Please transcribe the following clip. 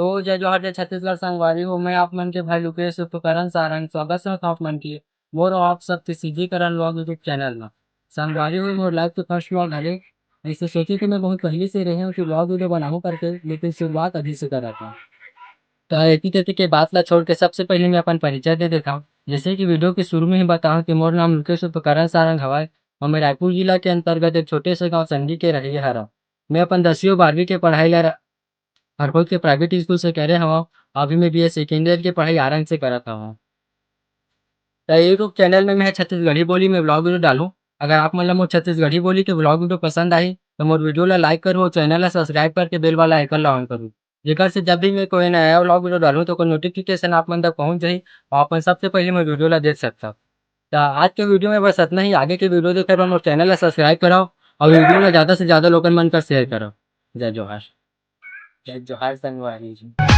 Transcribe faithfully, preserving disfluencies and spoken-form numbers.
तो जय जोहार, जय छत्तीसगढ़ संगवारी हो। मैं आप मन के भाई लुकेश उपकरण सारंग स्वागत करत हौं आप मन के मोर अउ आप सब के सीधी करण vlog YouTube चैनल म। संगवारी हो, मोर life के first vlog हरे। ऐसे सोचे कि मैं बहुत पहले से रहे हूँ कि vlog video बनाऊँ करके, लेकिन शुरुआत अभी से करत हौं। तो एती तेती के बात ला छोड़ के सबसे पहले मैं अपन परिचय दे देता हूँ। जैसे कि video के शुरू में ही बताऊँ कि मोर नाम लुकेश उपकरण सारंग हवय और मैं रायपुर जिला के अंतर्गत एक छोटे से गांव संगी के रहइया हरव। मैं अपन दसवीं और बारहवीं के पढ़ाई ला हरकोई के प्राइवेट स्कूल से करे हवं। अभी मैं बीए सेकेंड ईयर के पढ़ाई आरंग से करत हवं। त YouTube चैनल में मैं छत्तीसगढ़ी बोली में vlog video डालूं। अगर आप मन ला मोर छत्तीसगढ़ी बोली के vlog video पसंद आही, तो मोर video ला लाइक करू और चैनल ला सब्सक्राइब करके बेल वाला आइकन ला ऑन करू, जेकर से जब भी मैं कोई नया vlog video डालूं, तो ओकर नोटिफिकेशन आप मन तक पहुंच जाही और आप मन सबसे पहले मोर वीडियो ला देख सकता। त आज के वीडियो में बस इतना ही। आगे के वीडियो देखे बर मोर चैनल ला सब्सक्राइब कराओ और वीडियो ला ज्यादा से ज्यादा लोगन मन कर शेयर कराओ। जय जोहार। जय जोहार संगवारी जी।